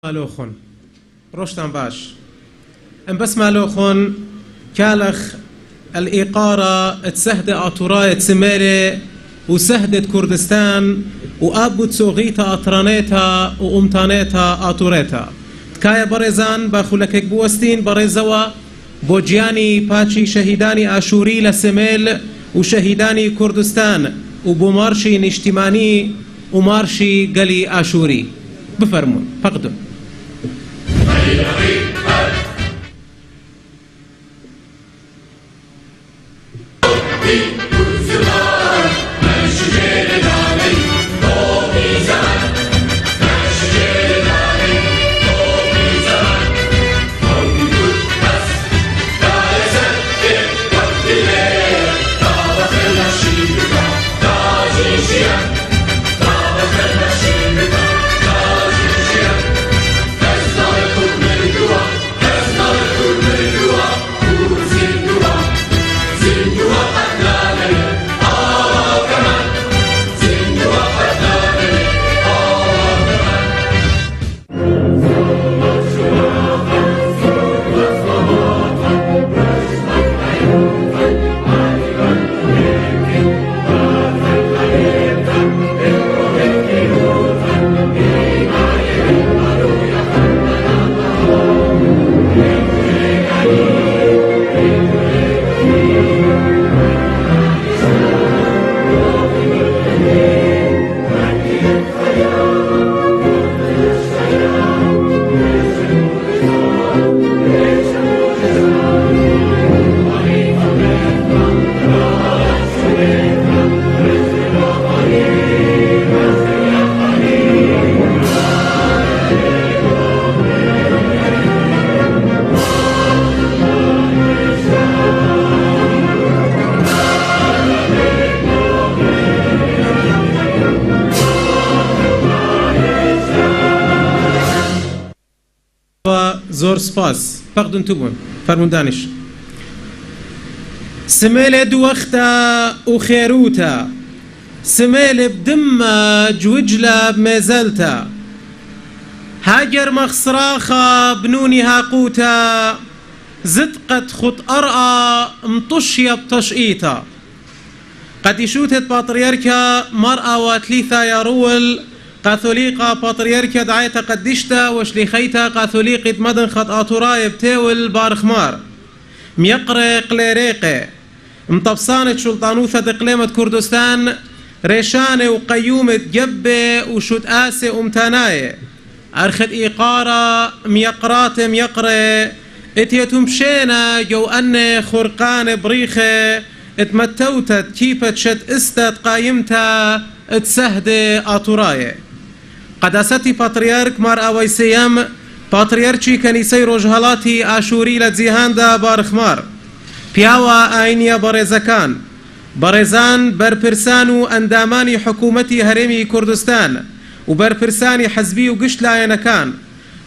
مالۆخۆن ڕۆژتان باش ئەم بەس مالۆخۆن کالخ الإقارة تسهد ئاتوراية سميري وسهدة كردستان وأبو تسوغيتا ئەترانێتا و ئومتانێتا ئاتورێتا. تکایە بەڕێزان با خولەکێک بوەستین بەڕێزەوە بۆ گیانی پاکی شەهیدانی ئاشووری لە سمێل و شەهیدانی کوردستان و بۆ مارشی نیشتیمانی و مارشی گەلی ئاشووری. بفەرموون. پەقدون. زۆر سپاس. پەقدون تو بوون. فەرموون دانیش. سمێلێ دووەختە و خێروتە. سمێلێ بدمە جوجلە بمێزەلتە. هاگەر مەخسراخە بنونی هاقوتە زدقەت خوت ئەڕا مطشیە بتەشئیتە. قەدیشوتت پاتریەرکە مار ئاواتلیثا یا ڕول قاثۆلیقا پاتریەرکە دعایتە قەدیشتە وەشلیخەیتە قاثۆلیقیت مەدن خەت ئاتوراێ بتێول بارخمار میەقڕێ قلێرێقێ متەبسانت شوڵتانوثە دقلێمەت کوردستان رێشانێ و قەیومت گەبێ و شوت ئاسێ ئومتانایێ ئەرخت ئیقارە میەقراتێ میەقڕێ ئتێتوم بشێنە گەو ئەنێ خورقانێ بڕیخێ اتمەتەوتەت کیپەت شت ئستەت قایمتە اتسەهدێ ئاتوراێ. قەداسەتی پاتریارک مار ئاوای سێیەم پاتریارکی کەنیسەی ڕۆژهەڵاتی ئاشووری لە جیهاندا بارخمار پیاوە ئاینیە بەڕێزەکان، بەڕێزان بەرپرسان و ئەندامانی حکوومەتی هەرێمی کوردستان و بەرپرسانی حزبی و گشت لایەنەکان،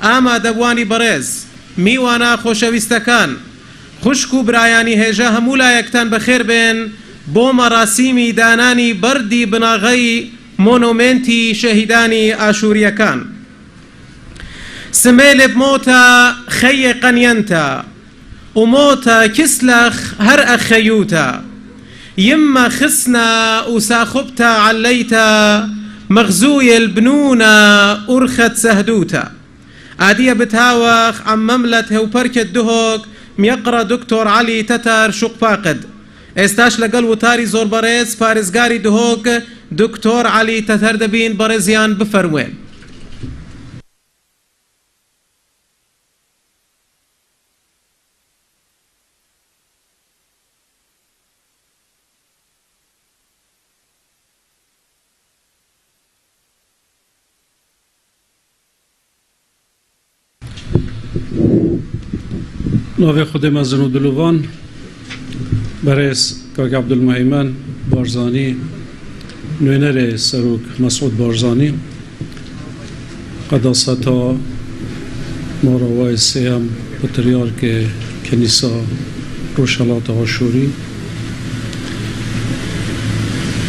ئامادەبووانی بەڕێز، میوانە خۆشەویستەکان، خوشک و برایانی هێژا هەموو لایەکتان بەخێر بێن بۆ مەراسیمی دانانی بەردی بناغەی مۆنۆمێنتی شەهیدانی ئاشوورییەکان. سمێلێ بمۆتە خەیێ قەنیەنتە ومۆتە کسلەخ هەر ئەخەیوتە یمە خسنە وساخبتە عەلەیتە مەغزویل بنونە ئورخەت سەهدوتە ئادیە بتاوەخ عەم مەملەت هێوپەرکت دهۆک میەقڕە دکتۆر عەلی تەتەر شوقپاقد ئێستاش لەگەڵ وتاری زۆر بەڕێز پارێزگاری دهۆک دکتۆر عەلی تەتەر دەبین بەڕێزیان بفەرموێن. ناوی خودێ مەزن و دلوڤان بەرێز کاک عەبدولموهەیمەن بارزانی نوێنەرێ سەرۆک مەسعود بارزانی قەداسەتا ماراوای سێیەم پتریارکێ کنیسا ڕۆژهەڵات ئاشووری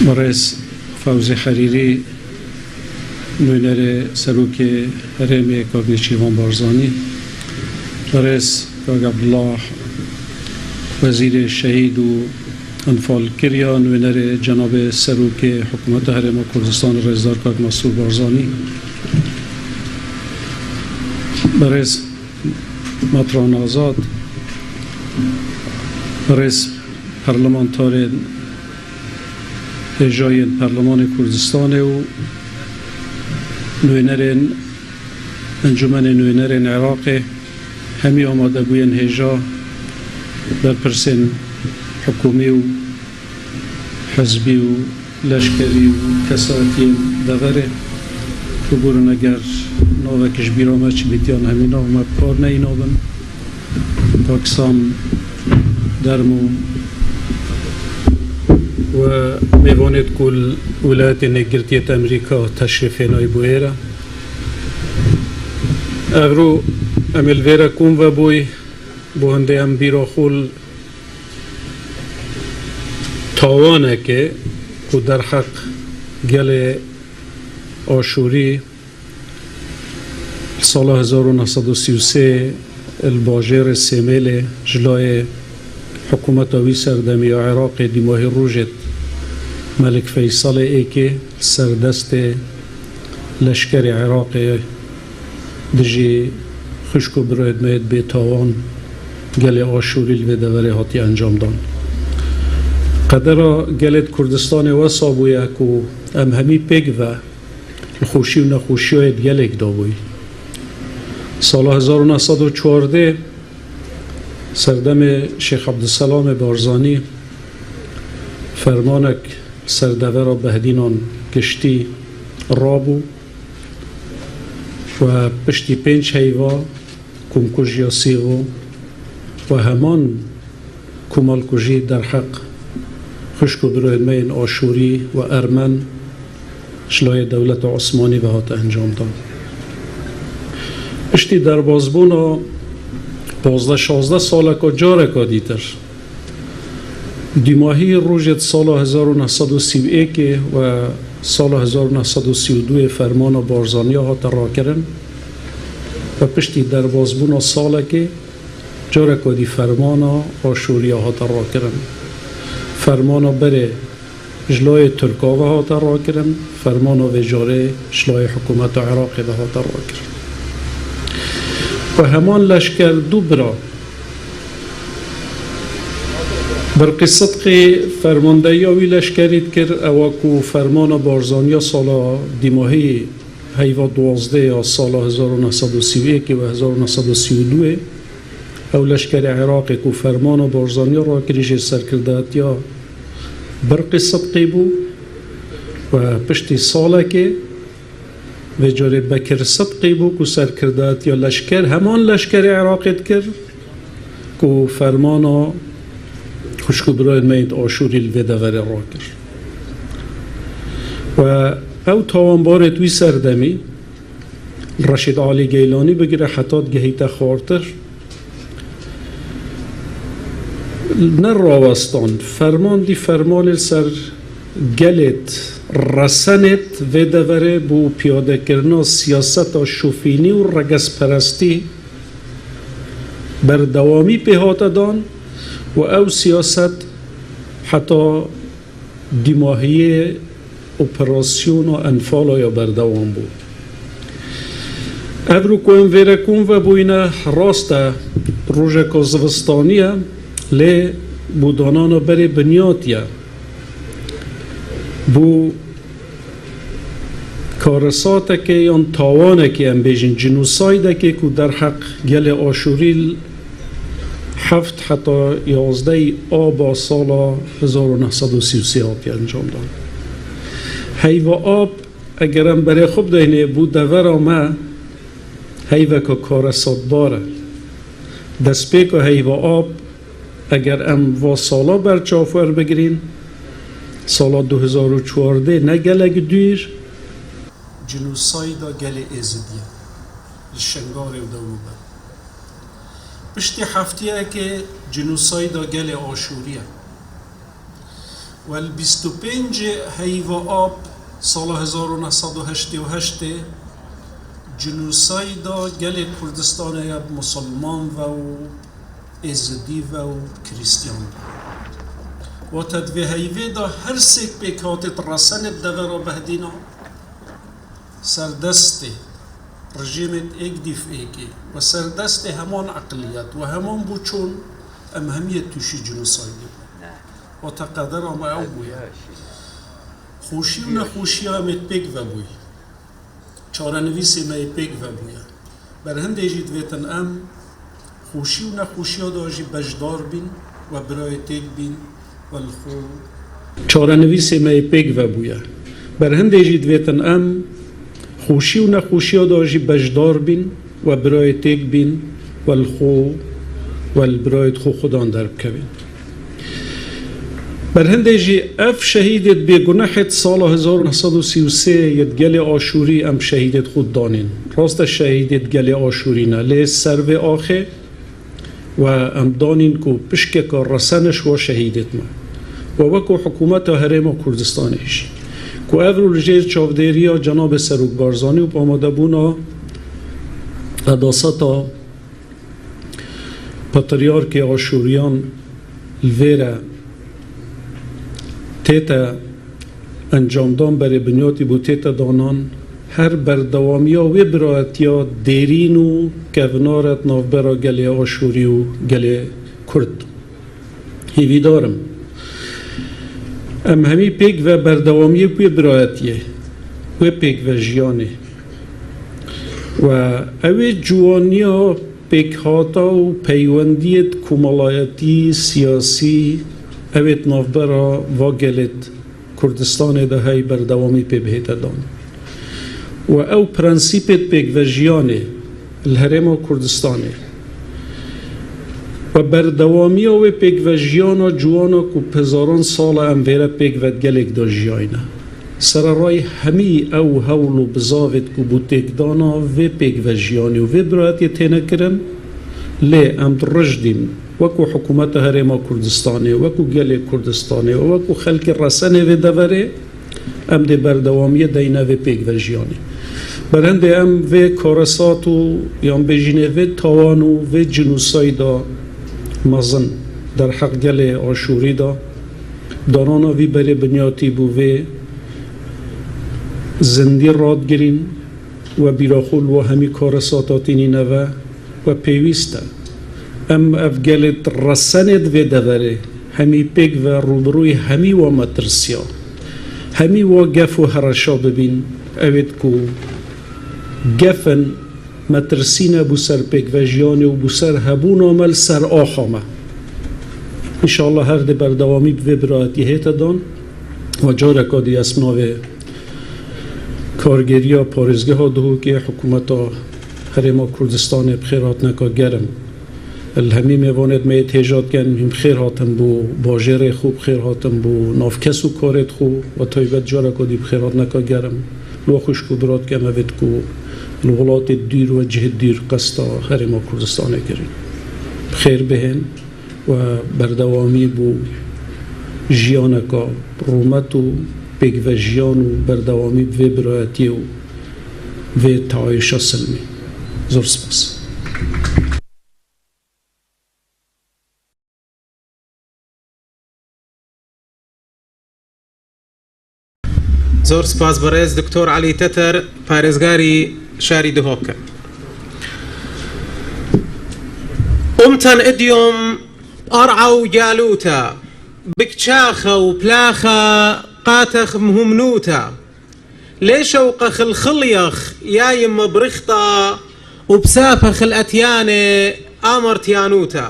بەڕێز فەوزی حەریری. نوێنەرێ سەرۆکێ هەرێمێ کاک نێچیرڤان بارزانی، بەڕێز کاک عەبدوڵا وەزیرێ شەهید و ئەنفال کریا، نوێنەرێ جەنابێ سەرۆکێ حکوومەتە هەرێما کوردستان ڕێزدار کاک مەسرور بارزانی، بەڕێز مەتران ئازاد، بەڕێز پەرلەمانتارێن هێژایێن پەرلەمانێ کوردستانێ و نوێنەرێن ئەنجومەنێ نوێنەرێن عێراقێ، هەمی ئامادەبوویێن هێژا، بەرپرسێن حکوومی و حزبی و لەشکەری و کەسایەتیێن دەڤەرێ ببورن ئەگەر ناوەکیش بیرا مە چ بیتیان هەمی ناو مە بکار نەینابن کاک سام دەرم و و مێوانێت کول ولایەتێن یەکگرتیێت ئەمریکا تەشریف هێنای بۆ ئێرە. ئەڤرۆ ئەمێ لڤێرە کۆم ڤەبووی بۆ هەندێ ئەم بیرا خۆل تاوانەکێ کو دەرحەق گەلێ ئاشووری ساڵا 1933 ال باژێرێ سێمێلێ ژ لایێ حکوومەتا وی سەردەمی یا عێراقێ دیماهی ڕووژێت مەلک فەیسەڵێ ئێکێ سەر دەستێ لەشکەرێ عێراقێ دژی خوشک و برایێت مەیێت بێتاوان گەلێ ئاشووری ل ڤێ دەڤەرێ هاتی ئەنجام دان. قەدەرا گەلێت کوردستانێ وەسا بوویە کو ئەم هەمی پێکڤە ل خۆشی و نەخۆشیایێت گەلێک دابووی. ساڵا 1914 سەردەمێ شێخ عەبدولسەلامێ بارزانی فەرمانەک سەر دەڤەرا بەهدینان گشتی ڕابوو و پشتی پێنج هەیڤا کومکوژیا سیغۆ و هەمان کومەڵکوژی دەرحەق خوشک و برایێن مەیێن ئاشووری و ئەرمەن ژ لایێ دەولەتا عوسمانی ڤە هاتە ئەنجام دان. پشتی دەربازبوونا 15 16 ساڵەکا جارەکا دیتر دیماهی ڕووژێت ساڵا 1931 و ساڵا 1932 فەرمانا بارزانیا هاتە ڕاکرن و پشتی دەربازبوونا ساڵەکێ جارەکا دی فەرمانا ئاشووریا هاتە ڕاکرن. فەرمانا بەرێ ژ لایێ تورکاڤە هاتە ڕاکرن، فەرمانا ڤێ جارێ ژ لایێ حکوومەتا عێراقێ ڤە هاتە ڕاکرن. و هەمان لەشکەر دوو برا برقی سدقی فەرماندەییا وی لەشکەریت کرد ئەوە کو فەرمانا بارزانیا ساڵا دیماهی هەیڤا 12 یا ساڵا 1931 و 1932 ئەو لەشکەرێ عێراقێ کو فەرمانا بارزانیا ڕاکری ژێر سەرکردایەتیا برقی سدقی بوو و پشتی ساڵەکێ ڤێ جارێ بەکر سدقی بوو کو سەرکردایەتیا لەشکەر هەمان لەشکەرێ عێراقێت کرد کو فەرمانا خوشک و برایێن مەیێت ئاشووری ل ڤێ دەڤەرێ ڕاکرد و ئەو تاوانبارێت وی سەردەمی ڕەشید عالی گەیلانی بگرە حەتات گەهیتە خوارتر نە ڕاوەستان فەرمان دی فەرمانێ سەر گەلێت ڕەسەنێت ڤێ دەڤەرێ بوو پیادەکردنا سیاسەتا شوفینی و ڕەگەزپەرەستی بەردەوامی پێ هاتەدان و ئەو سیاسەت حەتا دیماهیێ ئۆپەراسیۆنا ئەنفالایا بەردەوام بوو. ئەڤرو کو ئەم ڤێرە کۆم ڤەبووینە ڕاستە ڕۆژەکا زڤستانیە لێ بۆ دانانا بەرێ بنیاتیە بۆ کارەساتەکێ یان تاوانەکێ ئەم بێژین جینۆسایدەکێ کو دەرحەق گەلێ ئاشووری هەفت حەتا یازدەی ئابا ساڵا 1933 هاتیە ئەنجام دان. هەیڤا ئاب ئەگەر ئەم بەرێ خو بدەینێ بۆ دەڤەرا مە هەیڤەکا کارەساتبارە. دەستپێکا هەیڤا ئاب ئەگەر ئەم ڤا ساڵا بەرچاف وەربگرین ساڵا 2014 نە گەلەک دویر، جینۆسایدا گەلێ ئێزدیە ل شنگارێ و دەوروبەر. پشتی هەفتەیەکێ جینۆسایدا گەلێ ئاشووریە و ل 25 هەیڤا ئاب ساڵا 1988 جنوسایدا گەلێ کوردستانێ ب موسڵمان ڤە و ئێزدی ڤە و کریستیان ڤە. واتە د ڤێ هەیڤێ دا هەر سێک پێکهاتێت ڕەسەنێت دەڤەرا بەهدینان سەردەستێ ڕژێمێت ئێک دیف ئێکێ و سەردەستێ هەمان عەقڵیەت و هەمان بوچۆن ئەم هەمیە تووشی جنوسایدێ بوون. واتە قەدەرا مە ئەو بوویە. خۆشی و نەخۆشیا ئەمێت پێکڤە بووی. چارەنویسێ مە یێ پێکڤە بوویە. بەر هندێ ژی دڤێتن ئەم خۆشی و نەخۆشیا دا ژی بەشدار بین و برایێ تێک بین و ل خۆ. چارەنویسێ مە یێ پێکڤە بوویە. بەر هندێ ژی دڤێتن ئەم خۆشی و نەخۆشیا دا ژی بەشدار بین و برایێ تێک بین و ل خۆ و ل برایێت خۆ خودان دەربکەوین. بەر هندێ ژی ئەڤ شەهیدێت بێگونەحێت ساڵا 1933 یێت گەلێ ئاشووری ئەم شەهیدێت خود دانین. ڕاستە شەهیدێت گەلێ ئاشووری نە لێ سەر ڤێ ئاخێ و ئەم دانین کو پشکێکا ڕەسەنش وا شەهیدێت مە و وەکو حکوومەتا هەرێما کوردستانێ ژی کو ئەڤرو ل ژێر چاڤدێریا جەنابێ سەروک بارزانی و ئامادەبوونا قەداسەتا پەتریارکێ ئاشووریان ل ڤێرە تێتە ئەنجامدان بەرێ بنیاتی بۆ تێتە دانان هەر بەردەوامیا وێ برایەتیا دێرین و کەڤنارەت ناڤبەرا گەلێ ئاشووری و گەلێ کورد. هیڤیدارم ئەم هەمی پێکڤە بەردەوامیێ وێ برایەتیێ وێ پێکڤە ژیانێ و ئەوێ جوانیا پێکهاتا و پەیوەندیێت کومەڵایەتی سیاسی ئەوێت ناڤبەرا ڤا گەلێت کوردستانێ دا هەی بەردەوامی پێ بهێتە دان و ئەو پرەنسیپێت پێکڤە ژیانێ ل هەرێما کوردستانێ و بەردەوامیا وێ پێکڤە ژیانا جوانا کو هەزاران ساڵە ئەم ڤێرە پێکڤە دگەلێک دا ژیاینە سەرەڕای هەمی ئەو هەوڵ و بزاڤێت کو بۆ تێکدانا ڤێ پێکڤە ژیانی و ڤێ برایەتیێ تێنە کرن لێ ئەم ڕژدین وەکو حکوومەتە هەرێما کوردستانێ وەکو گەلێ کوردستانێ و وەکو خەلکی ڕەسەنێ ڤێ دەڤەرێ ئەم دێ بەردەوامیە دەینە ڤێ پێکڤە ژیانێ. بەر هندێ ئەم ڤێ کارەسات و یان بێژینێ ڤێ تاوان و ڤێ جنوسایدا مەزن دەرحەق گەلێ ئاشووری دا دانانا ڤی بەرێ بنیاتی بوو ڤێ زندی ڕادگرین و بیراخۆ لوا هەمی کارەساتا تینینەڤە و پێویستە ئەم ئەڤ گەلێت ڕەسەنێت ڤێ دەڤەرێ هەمی پێکڤە ڕووبڕووی هەمی وا مەترسیا هەمی وا گەف و هەڕەشا ببین ئەوێت کو گەفن مەترسینە بوو سەر پێکڤە ژیانێ و بوو سەر هەبوونا مە ل سەر ئاخا مە. ئینشاڵڵا هەر دێ بەردەوامی بڤێ برایەتی هێتە دان و جارەکا دی ئەس ناڤێ کارگێریا پارێزگەها دهۆکێ حکوومەتا هەرێما کوردستانێ بخێر هاتنەکا گەرم ل هەمی مێڤانێت مە یێت هێژا دکەن هیم بخێر هاتن بوو باژێرێ خو بخێر هاتن بوو ناڤ کەس و کارێت خو و تایبەت جارەکا دی بخێر هاتنەکا گەرم لوا خوشک و برا دکەم ئەڤێت کو ل وڵاتێت دویر و جهێت دویر قەستا هەرێما کوردستانێ کرین بخێر بهێن و بەردەوامی بوو ژیانەکا ڕوومەت و پێکڤە ژیان و بەردەوامی بڤێ برایەتیێ و ڤێ تەعایوشا سلمی. زۆر سپاس. زۆر سپاس بەڕێز دکتۆر عەلی تەتەر پارێزگاری شاری دهۆک. ئومتەن ئدیۆم ئەڕعە و گالوتە بکچاخە و پلاخە قاتەخ مهمنوتە لێشەوقە خلخڵیەخ یایم مەبرختا و بساپە خلئەتیانێ ئامەرتیانوتە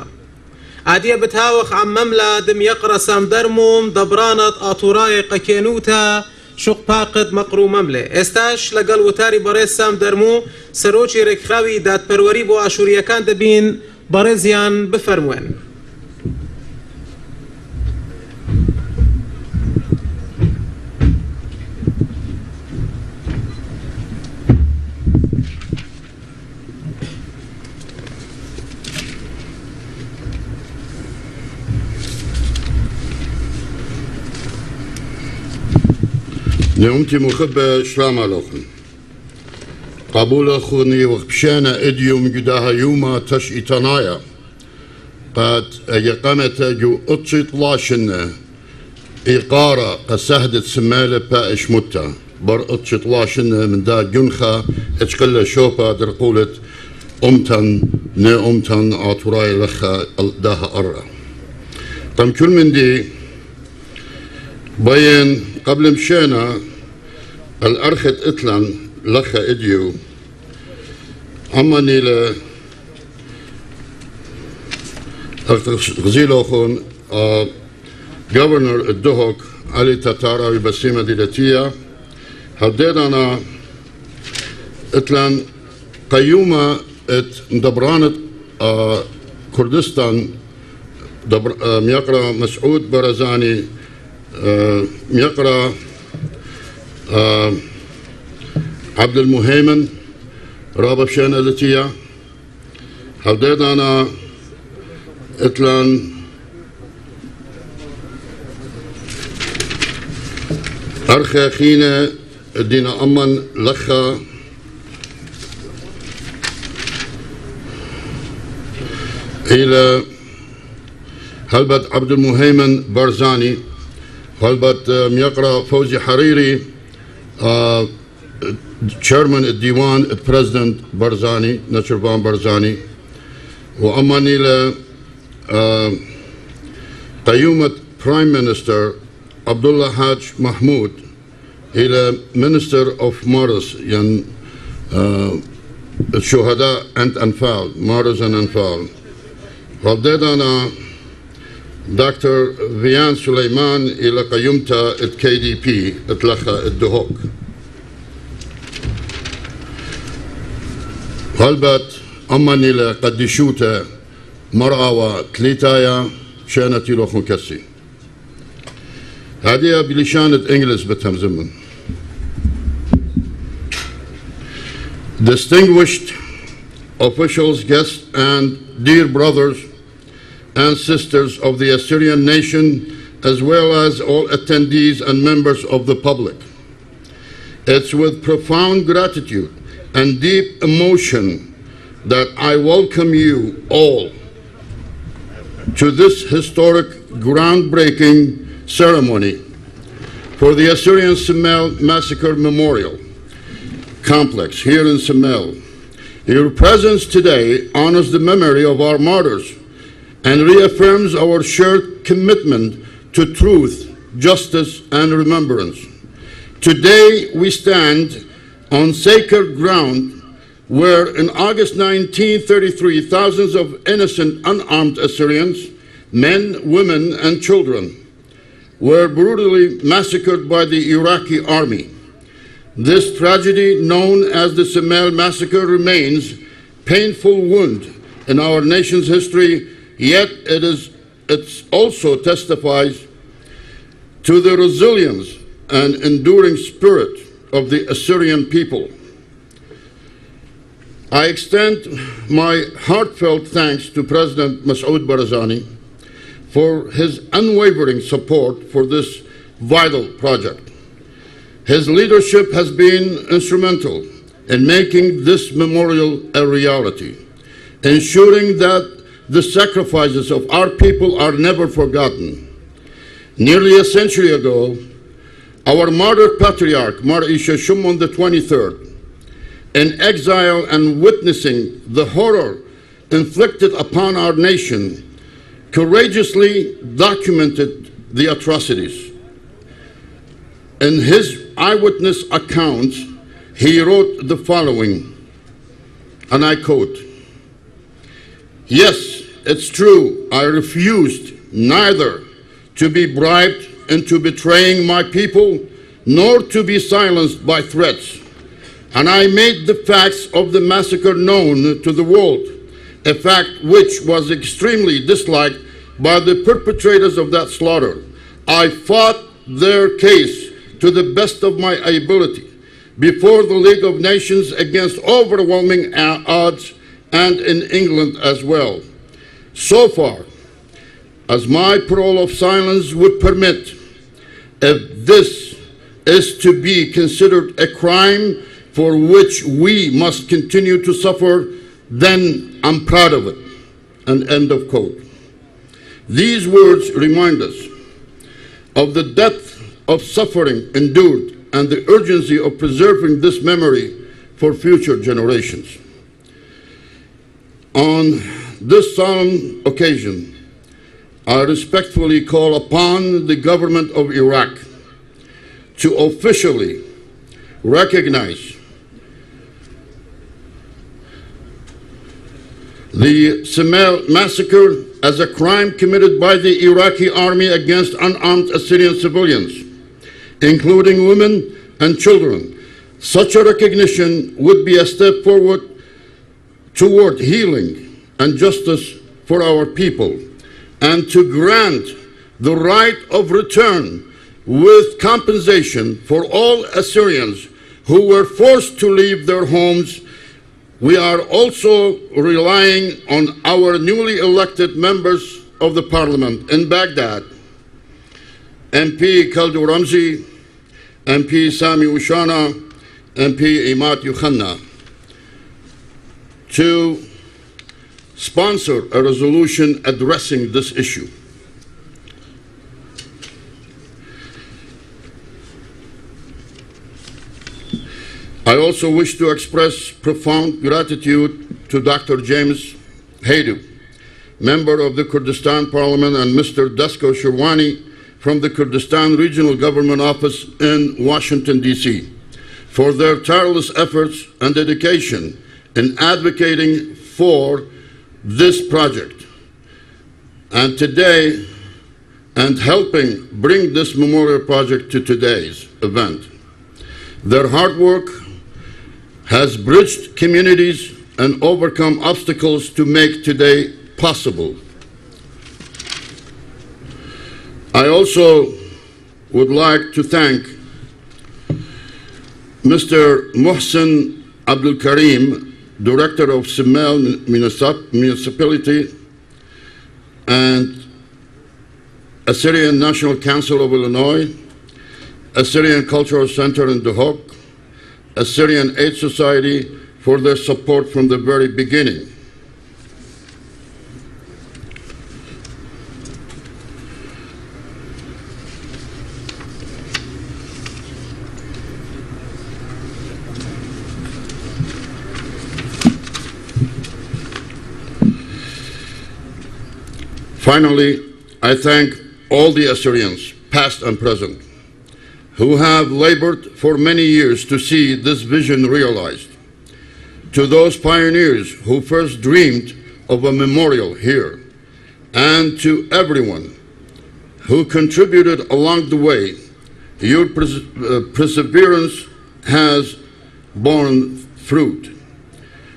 ئادیە بتاوەخ عەمەملا دم یەقرە سام دەرموم دەبرانەت ئاتوراێ قەکێنوتە شوق پاقد مەقرو مەملێ ئێستاش لەگەڵ وتاری بەڕێز سام دەرموو سەرۆکی رێکخراوی دادپەروەری بۆ ئاشورییەکان دەبین بەڕێزیان بفەرموێن. نعمتي مخبة شلام لوخن قبول خوني وخبشانا اديوم جداها يوما تش إتنايا قد يقامت جو اطشت لاشن إقارة قسهدت سمالة با اشمتا بر اطشت لاشن من دا جنخة اتشقل شوبا درقولت أمتن نا أمتن آتوراي لخا داها أرى طم كل من دي بين قبل مشينا الأرخت إتلان لخا إديو أما نيلا غزيلوخون governor الدهك علي تتارا بسيمة ديلتية هدينا اتلان قيومة ات دبرانة كردستان دبر ميقرا مسعود برزاني ميقرا عبد المهيمن رابط شان التيا هدينا اتلان أرخى خينا دينا أمن لخا إلى هلبت عبد المهيمن برزاني هلبت ميقرا فوزي حريري chairman الديوان president برزاني نشربان برزاني وأمني ل قيومة prime minister عبد الله حاج محمود إلى minister of martyrs يعني الشهداء and أنفال martyrs and أنفال وابدأنا دكتور فيان سليمان إلى قيومتا ال KDP اتلخى الدهوك هلبت أمني لقديشوتا مرأة تليتايا شانتي لوخن كسي هذه بلشانة إنجلس بتهم Distinguished officials, guests, and dear brothers and sisters of the Assyrian nation, as well as all attendees and members of the public. It's with profound gratitude and deep emotion that I welcome you all to this historic groundbreaking ceremony for the Assyrian Simele Massacre Memorial Complex here in Simele. Your presence today honors the memory of our martyrs and reaffirms our shared commitment to truth, justice, and remembrance. Today we stand on sacred ground where in August 1933, thousands of innocent, unarmed Assyrians, men, women, and children, were brutally massacred by the Iraqi army. This tragedy, known as the Simele Massacre, remains painful wound in our nation's history, yet it also testifies to the resilience and enduring spirit of the Assyrian people. I extend my heartfelt thanks to President Masoud Barzani for his unwavering support for this vital project. His leadership has been instrumental in making this memorial a reality, ensuring that the sacrifices of our people are never forgotten. Nearly a century ago, our martyr patriarch, Mar Isha Shumon the 23rd, in exile and witnessing the horror inflicted upon our nation, courageously documented the atrocities. In his eyewitness accounts, he wrote the following, and I quote, "Yes, it's true, I refused neither to be bribed into betraying my people, nor to be silenced by threats. And I made the facts of the massacre known to the world, a fact which was extremely disliked by the perpetrators of that slaughter. I fought their case to the best of my ability before the League of Nations against overwhelming odds, and in England as well. So far as my parole of silence would permit, if this is to be considered a crime for which we must continue to suffer, then I'm proud of it. And end of quote. These words remind us of the depth of suffering endured and the urgency of preserving this memory for future generations. On this solemn occasion, I respectfully call upon the government of Iraq to officially recognize the Simele massacre as a crime committed by the Iraqi army against unarmed Assyrian civilians, including women and children. Such a recognition would be a step forward toward healing and justice for our people, and to grant the right of return with compensation for all Assyrians who were forced to leave their homes. We are also relying on our newly elected members of the parliament in Baghdad, MP Kaldo Ramzi, MP Sami Ushana, MP Imad Yukhanna, to sponsor a resolution addressing this issue. I also wish to express profound gratitude to Dr. James Haydu, member of the Kurdistan Parliament, and Mr. Dasko Sherwani from the Kurdistan Regional Government Office in Washington, D.C., for their tireless efforts and dedication in advocating for this project and today and helping bring this memorial project to today's event. Their hard work has bridged communities and overcome obstacles to make today possible. I also would like to thank Mr. Mohsen Abdul Karim, Director of Simele Municipality and Assyrian National Council of Illinois, Assyrian Cultural Center in Duhok, Assyrian Aid Society for their support from the very beginning. Finally, I thank all the Assyrians, past and present, who have labored for many years to see this vision realized. To those pioneers who first dreamed of a memorial here, and to everyone who contributed along the way, your perseverance has borne fruit.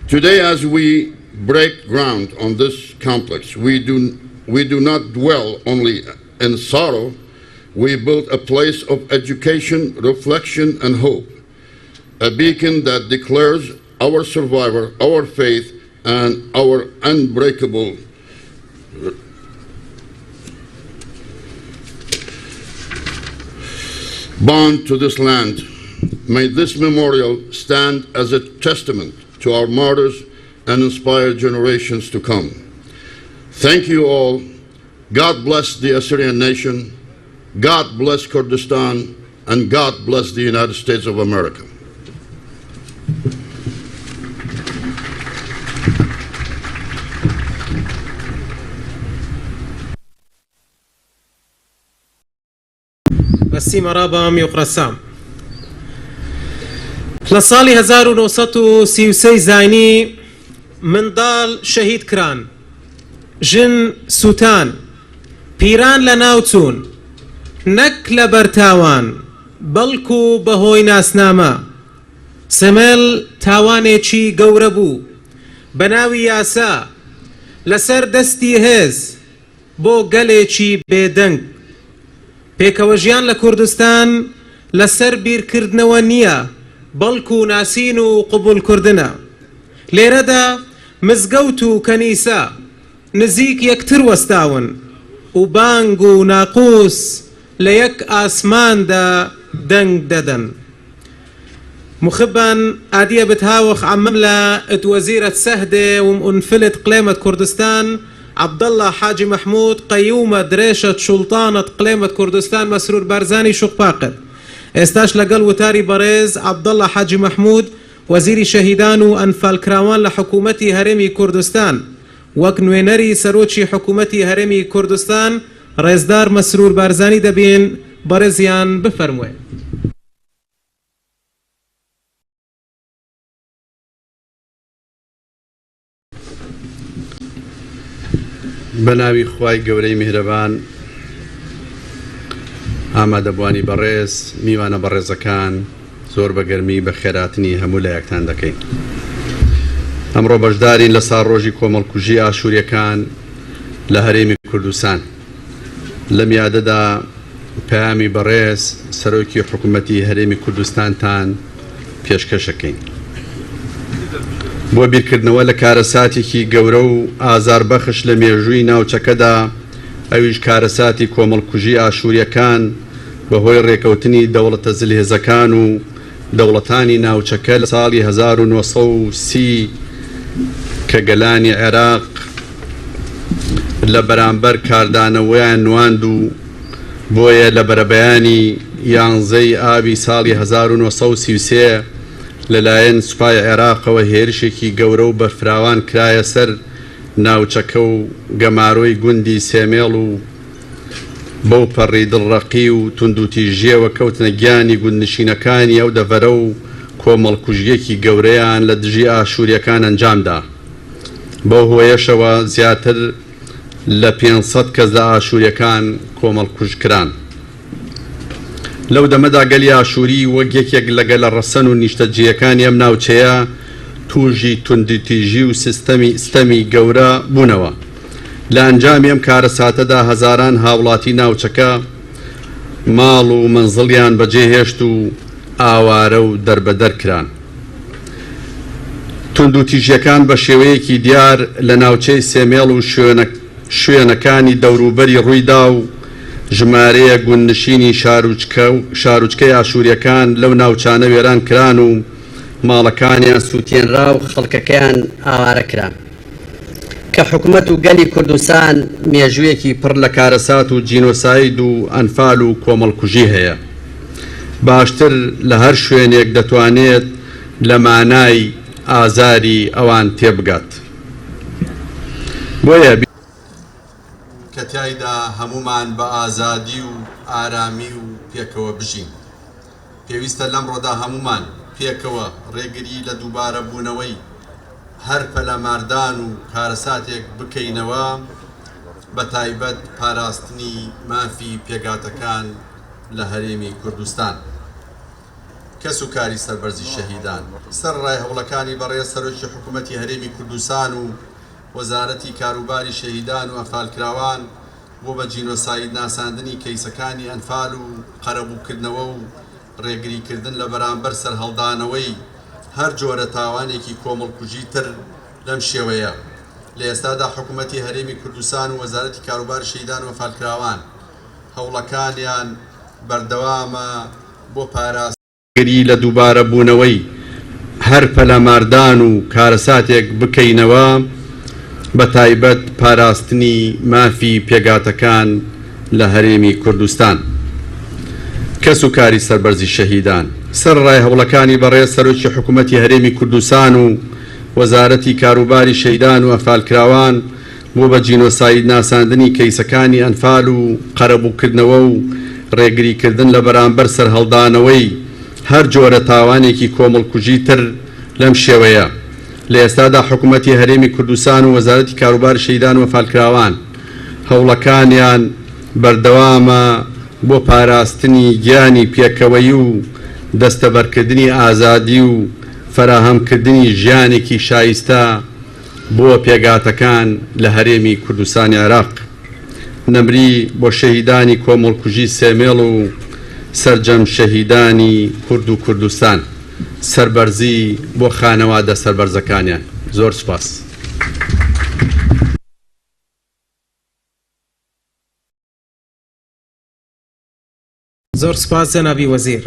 Today, as we break ground on this complex, we do not dwell only in sorrow. We built a place of education, reflection, and hope, a beacon that declares our survival, our faith, and our unbreakable bond to this land. May this memorial stand as a testament to our martyrs and inspire generations to come. Thank you all. God bless the Assyrian nation. God bless Kurdistan, and God bless the United States of America. بەسیمە ڕابام یوقرەسام لە ساڵی 1933 زانی منداڵ شەهید کران، ژن سوتان، پیران لە ناو چوون، نەک لەبەر تاوان، بەڵکو بەهۆی ناسنامە. سمێل تاوانێکی گەورە بوو، بە ناوی یاسا، لەسەر دەستی هێز، بۆ گەلێکی بێدەنگ. پێکەوەژیان لە کوردستان لەسەر بیرکردنەوە نییە، بەڵکو ناسین و قبوڵکردنە. لێرەدا مزگەوت و کەنیسە نزیک یەکتر وەستاون و بانگ و ناقوس لە یەک ئاسماندا دەنگ دەدەن. مخبان ئادیە بتهاوخ عەمملە ات وەزیرەت سەهدێ ومئونفلت قلێمەت کوردستان عەبدەڵڵا حاجی مەحمود قەیومە درێشەت شوڵتانەت قلێمەت کوردستان مەسرور بارزانی شوقپاقت ئێستاش لەگەڵ وتاری بەڕێز عەبدەڵڵا حاجی مەحمود وەزیری شەهیدان و ئەنفالکراوان لە حکوومەتی هەرێمی کوردستان وەک نوێنەری سەرۆکی حکوومەتی هەرێمی کوردستان ڕێزدار مەسرور بارزانی دەبین بەڕێزیان بفەرموێ. بەناوی خوای گەورەی میهرەبان. ئامادەبوانی بەڕێز، میوانە بەڕێزەکان، زۆر بە گەرمی بەخێراتنی هەموو لایەکتان دەکەین. ئەمڕۆ بەشدارین لە ساڵڕۆژی کۆمەڵکوژی ئاشووریەکان لە هەرێمی کوردستان. لەم یادەدا پەیامی بەڕێز سەرۆکی حکوومەتی هەرێمی کوردستانتان پێشکەشەکەین. بۆ بیرکردنەوە لە کارەساتێکی گەورە و ئازاربەخش لە مێژووی ناوچەکەدا، ئەویش کارەساتی کۆمەڵکوژی ئاشوورییەکان بەهۆی ڕێکەوتنی دەوڵەتە زلهێزەکان و دەوڵەتانی ناوچەکە لە ساڵی 1930 کە گەلانی عێراق لە بەرامبەر کاردانەوەیان نواند و بۆیە لە بەرەبەیانی یانزەی ئابی ساڵی 1933 لەلایەن سوپای عێراقەوە هێرشێکی گەورە و بەرفراوان کرایە سەر ناوچەکە و گەمارۆی گوندی سێمێڵ و بەو پەڕی دڵڕەقی و توندوتیژییەوە کەوتنە گیانی گوندنشینەکانی ئەو دەڤەرە و کۆمەڵکوژییەکی گەورەیان لە دژی ئاشوورییەکان ئەنجامدا. بەو هۆیەشەوە زیاتر لە 500 کەس لە ئاشوورییەکان کۆمەڵکوژ کران. لەو دەمەدا گەلی ئاشووری وەک یەکێک لە گەلە ڕەسەن و نیشتەجێیەکانی ئەم ناوچەیە تووژی توندوتیژی و سیستەمی ستەمی گەورە بوونەوە. لە ئەنجامی ئەم کارەساتەدا هەزاران هاوڵاتی ناوچەکە ماڵ و مەنزڵیان بەجێهێشت و ئاوارە و دەربەدەر کران. توندوتیژیەکان بە شێوەیەکی دیار لە ناوچەی سێمێڵ و شوێنەکانی دەوروبەری ڕوویدا و ژمارەیەک گوندنشینی شاروچکەی ئاشووریەکان لەو ناوچانە وێران کران و ماڵەکانیان سووتێنرا و خەڵکەکەیان ئاوارە کران. کە حکومەت و گەلی کوردستان مێژوویەکی پڕ لە کارەسات و جینۆساید و ئەنفال و کۆمەڵکوژی هەیە، باشتر لە هەر شوێنێک دەتوانێت لە مانای ئازاری ئەوان تێبگات. بۆیە. کە تیایدا هەموومان بە ئازادی و ئارامی و پێکەوە بژین. پێویستە لەمڕۆدا هەموومان پێکەوە ڕێگری لە دووبارەبوونەوەی هەر پەلاماردان و کارەساتێک بکەینەوە، بەتایبەت پاراستنی مافی پێکهاتەکان لە هەرێمی کوردستان. کەس و کاری سەربەرزی شەهیدان، سەرەڕای هەوڵەکانی بەڕێز سەرۆکی حکوومەتی هەرێمی کوردستان و وەزارەتی کاروباری شەهیدان و ئەنفالکراوان بۆ بە جینۆساید ناساندنی کەیسەکانی ئەنفال و قەرەبووکردنەوە و ڕێگریکردن لە بەرامبەر سەرهەڵدانەوەی هەر جۆرە تاوانێکی کۆمەڵکوژی تر لەم شێوەیە، لە ئێستادا حکوومەتی هەرێمی کوردستان و وەزارەتی کاروباری شەهیدان و ئەنفالکراوان هەوڵەکانیان بەردەوامە بۆ پاراستنی. ڕێگری لە دووبارەبوونەوەی هەر پەلاماردان و کارەساتێک بکەینەوە، بەتایبەت پاراستنی مافی پێکهاتەکان لە هەرێمی کوردستان. کەس و کاری سەربەرزی شەهیدان، سەرەڕای هەوڵەکانی بەڕێز سەرۆکی حکوومەتی هەرێمی کوردستان و وەزارەتی کاروباری شەهیدان و ئەنفالکراوان بۆ بە جینۆساید ناساندنی کەیسەکانی ئەنفال و قەرەبووکردنەوە و ڕێگریکردن لە بەرامبەر سەرهەڵدانەوەی هەر جۆرە تاوانێکی کۆمەڵکوژی تر لەم شێوەیە، لە ئێستادا حکوومەتی هەرێمی کوردستان و وەزارەتی کاروباری شەهیدان و ئەنفالکراوان هەوڵەکانیان بەردەوامە بۆ پاراستنی گیانی پێکەوەیی و دەستەبەرکردنی ئازادی و فەراهەمکردنی ژیانێکی شایستە بۆ پێکهاتەکان لە هەرێمی کوردستانی عێراق. نەمری بۆ شەهیدانی کۆمەڵکوژی سێمێڵ و سەرجەم شەهیدانی کورد و کوردستان. سەربەرزی بۆ خانەوادە سەربەرزەکانیان. زۆر سوپاس. زۆر سپاس جەنابی وەزیر.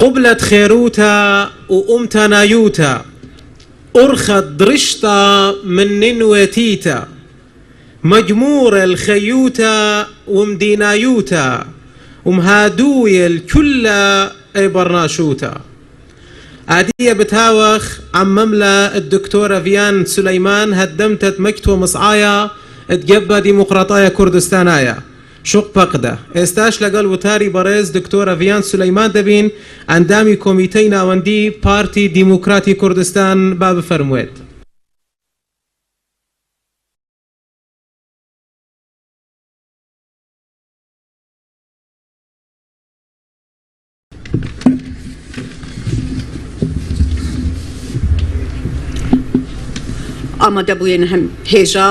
قبلت خێروتا و ئومتا نایوتا ئورخت درشتا من ننوێتیتا مجمور الخيوتا ومدينايوتا ومهادوي الكل اي برناشوتا. عادية بتاوخ عم مملة الدكتورة فيان سليمان هدمتت مكتوى مصعايا تجبى ديمقراطية كردستانايا شق بقدة ئێستاش لەگەڵ وتاری بەڕێز دکتۆرە ڤیان سولەیمان دەبین ئەندامی کۆمیتەی ناوەندی پارتی دیموکراتی کوردستان با بفەرموێت. ئامادەبووین هەم هێژا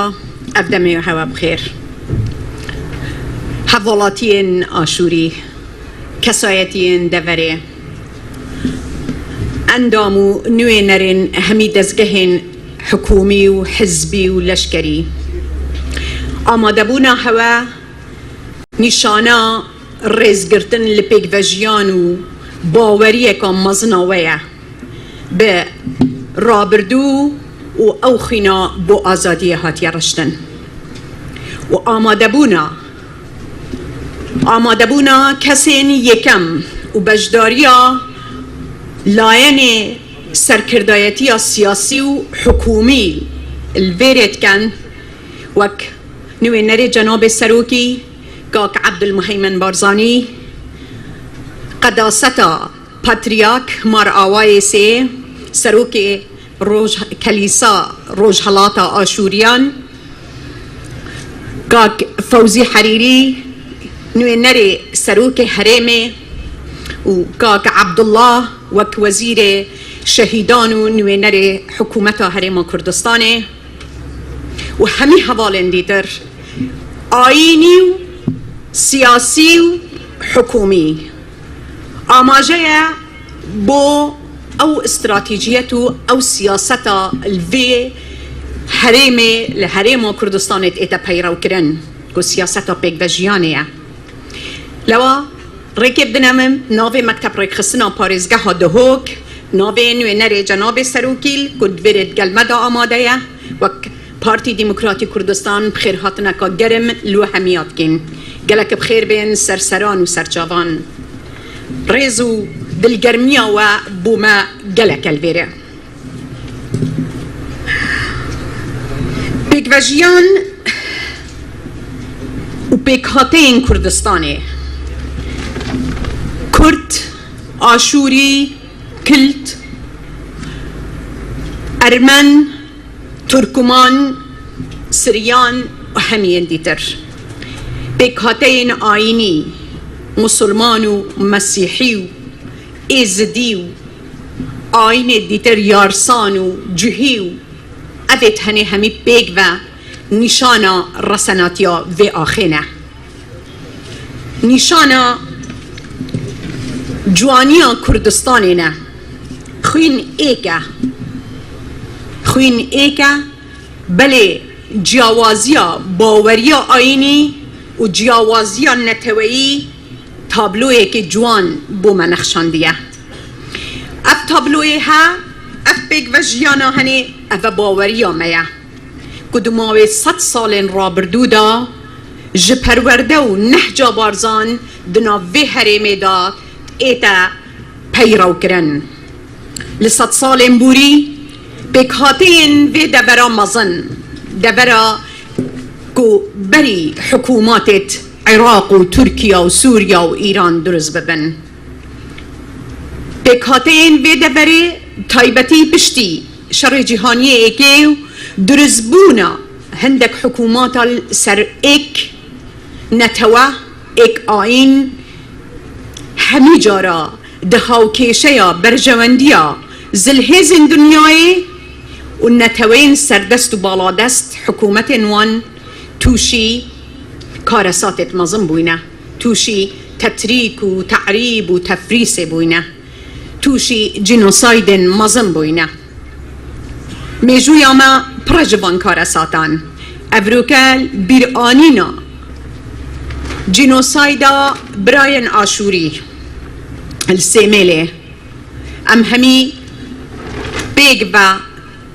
ئەف دەمێ هەوا بخێر هەڤوڵاتیێن ئاشووری کەسایەتیێن دەڤەرێ ئەندام و نوێنەرێن هەمی دەزگەهێن حکوومی و حزبی و لەشکەری ئامادەبوونا هەوا نیشانە ڕێزگرتن لە پێکڤەژیان و باوەریەکە مەزناوەیە بە ڕابردوو و ئەو خوینا بۆ ئازادیە هاتیە ڕشتن و ئامادەبوونا کەسێن یەکەم و بەشداریە لایەنێ سەرکردایەتیە سیاسی و حکوومی الڤێرێت کەن وەک نوێنەرێ جەنابێ سەرۆکی کاک عەبدولموهەیمەن بارزانی قەداسەتا پاتریاک مار ئاوایێ سێ سەرۆکێ کەلیسا ڕۆژهەڵاتا ئاشووریان کاک فەوزی حەریری نوێنەرێ سەرۆکێ هەرێمێ و کاک عەبدوڵڵا وەک وەزیرێ شەهیدان و نوێنەرێ حکوومەتا هەرێما کوردستانێ و هەمی هەواڵێن دیتر ئایینی و سیاسی و حکوومی ئاماژەیە بۆ ئەو ئستراتیژیەت و ئەو سیاسەتا لڤێ هەرێمێ لە هەرێما کوردستانێت ئێتە پەیڕەوکردن کو سیاسەتا پێکڤەژیانەیە. لەوە ڕێکێ بدنەمم ناوێ مەکتەب ڕێکخستنا پارێزگەها دهۆک ناوێ نوێنەرێ جەنابێ سەرۆکیل کو دڤێرێت گەلمەدا ئامادەیە وەک پارتی دیموکراتی کوردستان بخێر هاتنەکە گەرم لو هەمیات کەین گەلەک بخێر بێن سەرسەران و سەرچاوان ڕێز و دلگەرمیاوە بوومە گەلەکە لێرە. پێکڤەژیان و پێکهاتەیên کوردستانێ کورد، ئاشووری، کلد، ئەرمەن، تورکمان، سریان و هەمیێن دیتر پێکهاتەیên ئایینی موسڵمان و مەسیحی و ئێزدی و ئایینێ دیتر یارسان و جوهی و ئەڤێت هەنێ هەمی پێکڤە نیشانا ڕەسەناتیا ڤێ ئاخێنە نیشانا جوانیا کوردستانێنە. خوین ئێکە خوین ئێکە بەلێ جیاوازیا باوەرییا ئایینی و جیاوازیا نەتەوەیی تابلۆیەکی جوان بۆ مە نەخشاندیە. ئەف تابلۆیێ ها ئەف پێکڤە ژیانا هەنێ ئەڤە باوەرییا مەیە کو دماوێ 100 ساڵێن ڕابردوودا ژ پەروەردە و نەهجا بارزان دناو ڤێ هەرێمێدا ئێتە پەیڕەوکردن. لە 100 ساڵێن بووری پێکهاتەیێن ڤێ دەڤەرا مەزن دەڤەرا کو بەری حکووماتێت عێراق و تورکیا و سووریا و ئیران دروست ببن. پێکهاتەیێن ڤێ دەڤەرێ تایبەتی پشتی شەڕێ جیهانیێ ئێکێ و دروستبوونا هەندێک حکووماتا سەر ئێک نەتەوە ئێک ئایین هەمی جارا د هاوکێشەیا بەرژەوەندییا زلهێزێن دنیایێ و نەتەوەیێن سەردەست و باڵادەست حکوومەتێن وان تووشی کارەساتێت مەزن بووینە، تووشی تەتریک و تەعریب و تەفریسێ بووینە، تووشی جینۆسایدێن مەزن بووینە. مێژوویا مە پڕە ژ ڤان کارەساتان. ئەڤرۆکە بیرئانینا. جینۆسایدا برایên Aşûrî li Sêmêlê em hemî pêk ve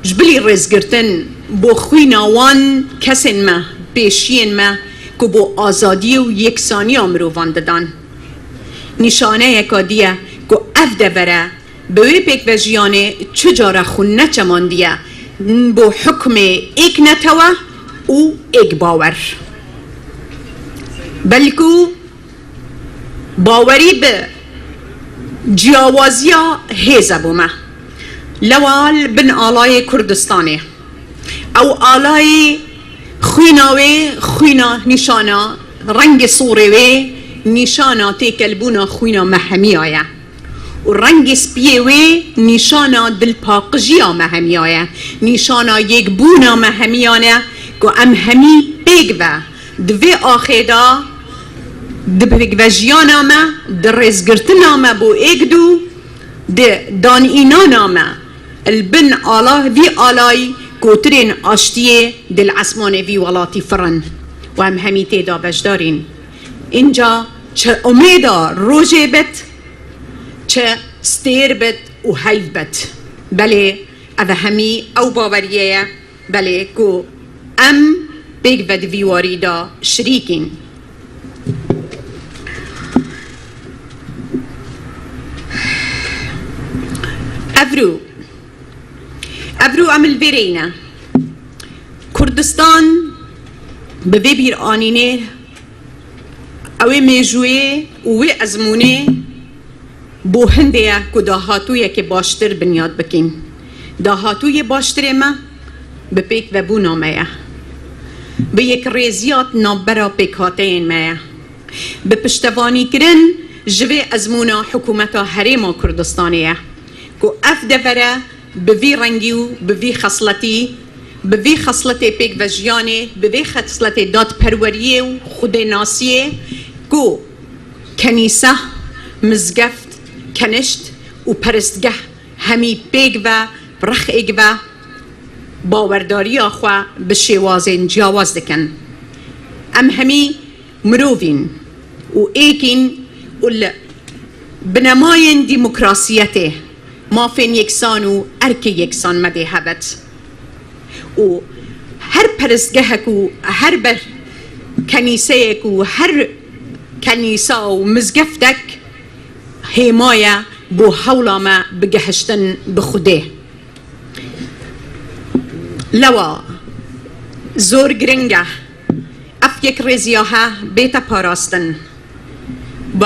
ji bilî rêzgirtin bo xwîna wan kesên me pêşiyên me ku bo azadiyê û yeksaniya mirovan didan. Nîşaneyeka diye ku ev devere bi wê pêkvejiyanê çi cara xwe neçemandiye bo hukmê êk netewe û êk bawer. Belku bawerî bi ciyawaziya hêz e bo me. Lewa li bin alayê Kurdistanê. Ew alayê xwîna wê xwîna nîşana rengê sorê wê nîşana têkelbûna xwîna me hemiya ye. Û rengê spiyê wê nîşana dilpaqijiya me hemiya ye. Nîşana yekbûna me hemiyan e ku em hemî pêk ve di vê axê de di pêkvejiyana me, di rêzgirtina me bo êk dû, di danînana me li bin ala vî alayî kotirên aştiyê di li esmanê vî welatî firin û em hemî tê de beşdarîn. Înca çi umêda rojê bit, çi stêr bit û heyv bit. Belê ev hemî ew baweriyê ye belê ku em pêk ve di vî warî de şirîkîn. Evrû Evrû em li vê rê ne. Kurdistan bi vê bîranînê ew ê mêjûyê û wê ezmûnê bo hindê ye ku dahatûyekê baştir binyat bikîn. Dahatûyê baştirê me bi pêkvebûna me ye. Bi yekrêziya navbera pêkhateyên me ye. Bi piştevanîkirin ji vê ezmûna Hikûmeta Herêma Kurdistanê ye ku ev devere bi vî rengî û bi vî xesletî, bi vê xesletê pêkvejiyanê, bi vê xesletê dadperweriyê û xwedênasiyê ku kenîse, mizgeft, kenişt û perestgeh hemî pêk ve, rexêk ve bawerdariya xwe bi şêwazên ciyawaz dikin. Em hemî mirovîn û êkîn û li binemayên demokrasiyetê mafên yeksan û erkê yeksan me dê hebet û her perestgehek û her ber kenîseyek û her kenîsa û mizgeftek hêmaye bo hewla me bigehiştin bi Xwedê. Lewa zor giring e ev yekrêziya he bête parastin و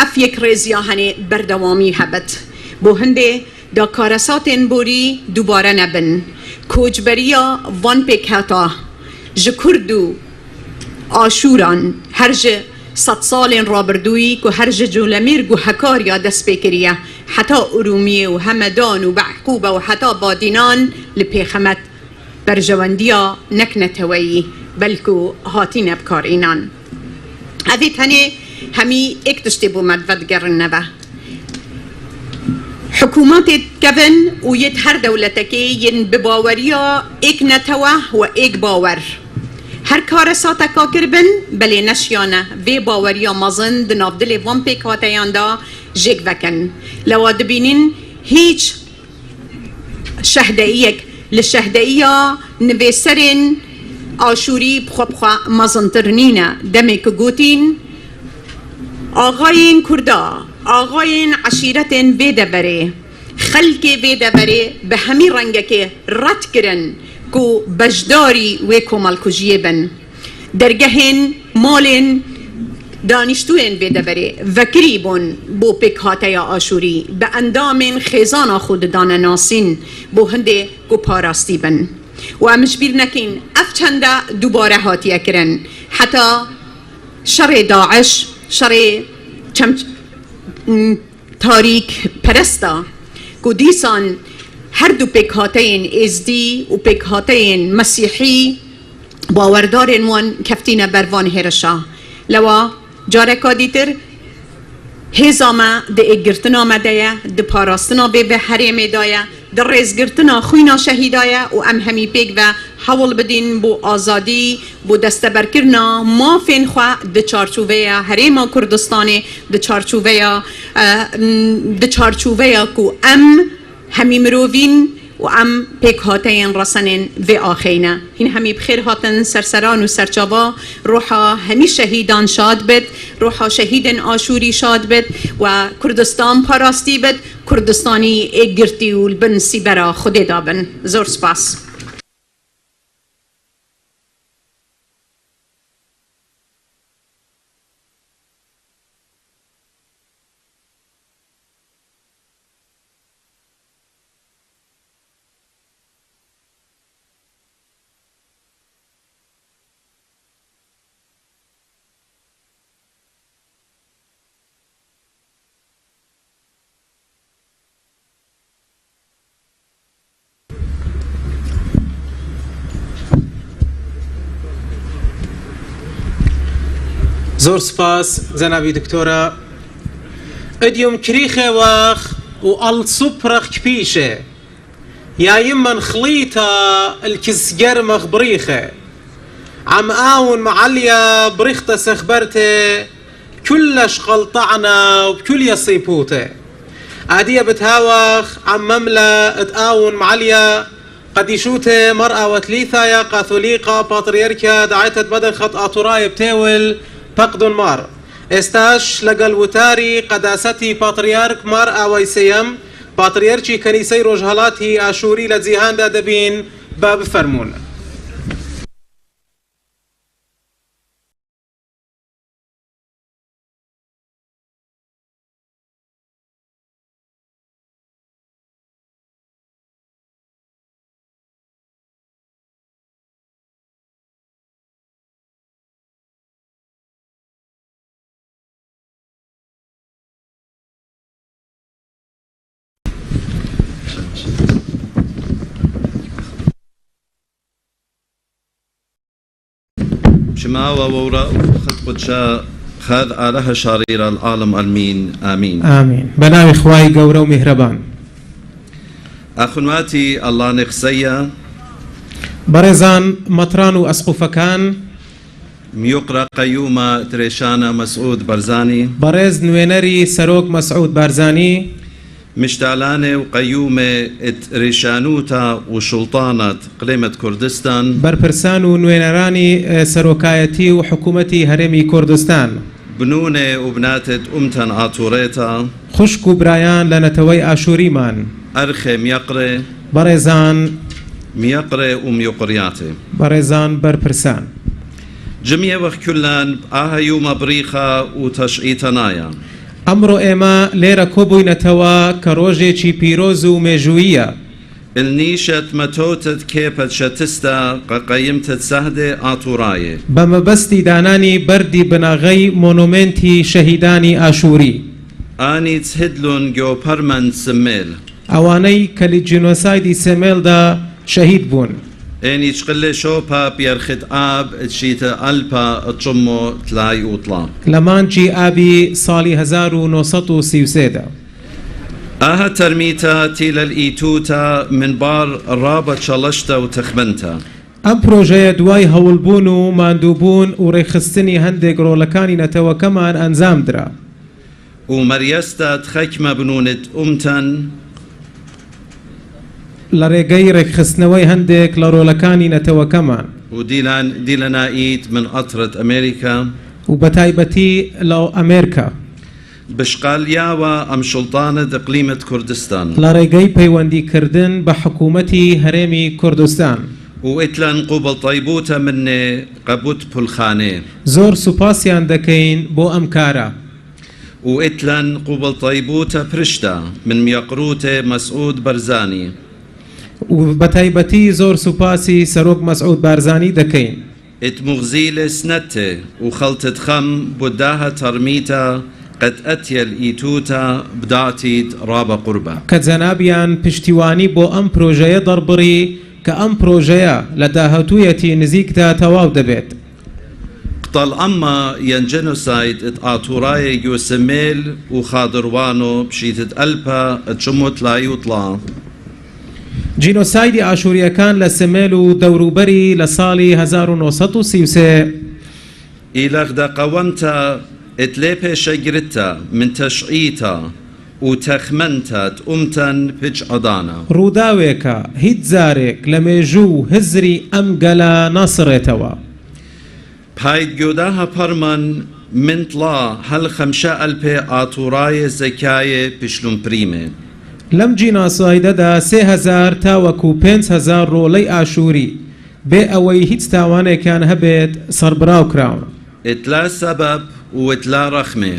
ev yekrêziya henê berdewamî hebit. Bo hindê da karesatên borî dubare nebin. Koçberiya van pêkhata ji Kurd û Aşûran her ji sed salên rabirdûyî ku her ji Colemêrg û Hekarya dest pê kiriye heta Urûmiyê û Hemedan û Be'qûbe û heta Badînan li pêxemet berjewendiya nek neteweyî belku hatîne bikarînan. Ev ê tenê hemî êk tiştê bo me vedigerin nebe. Hikûmetê dikevin û yê her dewletekê yên bi baweriya êk netewe û êk bawer. Her karesateka kiribin belê neşiyane vê baweriya mezin di nav dilê van pêkhateyan de jêk vekin. Lewa dibînîn hîç şehdeyiyek li şehdeyiya nivêserên Aşûrî bi xwe bi xwe mezintir nîne. Demê ku gotîn axayên Kurda, axayên eşîretên vê deverê, xelkê vê deverê bi hemî rengekê red kirin ku beşdarî wê komelkujiyê bin. Dergehên malên danîştûyên vê deverê vekirî bûn bo pêkhateya Aşûrî, bi endamên xêzana xwe didane nasîn bo hindê ku parastî bin. Û em ji bîr nekîn ev çende dubare hatiye kirin. Heta şerê DAIŞ, şerê çem tarîk peresta ku dîsan her du pêkhateyên Êzdî û pêkhateyên Mesîhî bawerdarên wan keftîne ber van hêrişa. Lewa careka dîtir hêza me di êkgirtina me de ye, di parastina vê herêmê de ye. di rêzgirtina xwîna şehîda ye û em hemî pêkve hewl bidîn bo azadî, bo desteberkirina mafên xwe di çarçoveya Herêma Kurdistanê, di çarçoveya di çarçoveya ku em hemî mirovîn û em pêkhateyên resenên vê axê ne. Hîn hemî bi xêr hatin ser seran û serçava, roha hemî şehîdan şad bit, roha şehîdên Aşûrî şad bit و Kurdistan parastî bit, Kurdistanî êkgirtî û li bin sîbera Xwedê de bin. Zor spas. زۆر سپاس جەنابی دکتۆرە. ئەدیوم کریخێ وەخ و ئەڵسوپرەخ کپیشێ یا یمن خڵیتە الکسگەرمەخ بڕیخێ عم ئاون معلیا بڕیختە سەخبەرتێ كلش قلطعنا وبكل يصيبوته عادية بتهاوخ عم مملة اتقاون معليا قديشوتة مرأة وثليثايا قاثوليقا باتريركا دعيتت بدل خط آتوراي بتاول بقدن مار استاش لەگەڵ وتاری قەداسەتی پاتریارک مار ئاوای سێیەم پاتریەرکی کەنیسەی ڕۆژهەڵاتی ئاشووری لە جیهاندا دەبین با بفەرموون. شماوة ووراء خد قدشا خذ آلها شريرة العالم المين آمين. ئامین. بە ناوی خوای گەورە و میهرەبان. أخنواتي الله نخسيا بەڕێزان مەتران و ئەسقوفەکان، ميقرأ قيومة تريشانا مسعود برزاني، بەڕێز نوێنەری سەرۆک مەسعود بارزانی، مشتالانة وقيومة ريشانوتا وشلطانة قليمة كردستان، بەرپرسان و نوێنەرانی سەرۆکایەتی و حکوومەتی هەرێمی کوردستان، بنونة وبناتة أمتن عطوريتا، خوشک و برایان لە نەتەوەی ئاشووریمان، أرخي ميقري بەڕێزان ميقري وميقرياتي، بەڕێزان بەرپرسان، جميع وخ كلان آها يوم بريخة وتشعيتنايا. ئەمڕۆ ئێمە لێرە کۆبووینەتەوە کە ڕۆژێکی پیرۆز و مێژوویە. النيشة متوتت كيفت شتستا قيمت سهدة آتوراية بە مەبەستی دانانی بەردی بناغەی مۆنۆمێنتی شەهیدانی ئاشووری. آني تهدلون جو برمن سميل ئەوانەی کە لە جینۆسایدی سێمێلدا شەهید بوون. اني تشقل شوبا بيرخد آب تشيتا ألبا تشمو تلاي وطلا لە مانگی ئابی ساڵی 1933 دا. آها ترميتا تيلا الإيتوتا من بار رابط شلشتا وتخمنتا. ئەم پرۆژەیە دوای هەوڵبوون و ماندووبوون و ڕێکخستنی هەندێک ڕۆڵەکانی نەتەوەکەمان ئەنجام درا. ومريستا تخكمة بنونة أمتن لە ڕێگەی ڕێکخستنەوەی هەندێک لە ڕۆڵەکانی نەتەوەکەمان وديلان ديلانايت من قطرة أمريكا و بەتایبەتی لە ئەمریکا بشقال ياوە ئەم شلطانة إقليمة كردستان لە ڕێگەی پەیوەندیکردن بە حکوومەتی هەرێمی کوردستان. وإتلان قبل طيبوتا من قبوت بلخانة زۆر سوپاسیان دەکەین بۆ ئەم کارە. وإتلان قبل طيبوتا برشتا من ميقروتة مسعود برزاني و بەتایبەتی زۆر سوپاسی سەرۆک مەسعود بارزانی دەکەین. ات مغزيل سنته وخلطة خم بداها ترميتا قد أتيا الإيتوتا بدعتيت رابا قربة کە جەنابیان پشتیوانی بۆ ئەم پرۆژەیە دەربڕی کە ئەم پرۆژەیە لە داهاتوویەتی نزیکدا تەواو دەبێت. قتل أما ين جينوسايد ات آتوراي يوسميل وخادروانو بشيتت ألبا تشموت لا يطلع. جینۆسایدی ئاشوورییەکان لە سمێل و دەوروبەری لە ساڵی 1933. ئیلەغدە قەوەمتە ئتلێ پێشەگرتە من تەشعیتە و تەخمەنتە تئومتەن پچ عدانە. ڕووداوێکە هیچ جارێک لە مێژوو و هزری ئەم گەلە ناسڕێتەوە. پایت گۆداهە پەرمەن من تڵا هەل خەمشە ئەلپێ ئاتوڕاێ زەکاێ پشلومپریمێ. لەم جینۆسایدەدا 3000 تاوەکو 5000 ڕۆڵەی ئاشووری بێ ئەوەی هیچ تاوانێکیان هەبێت سەربڕاو کراون. ئتلا سەبەب و ئتلا ڕەخمێ.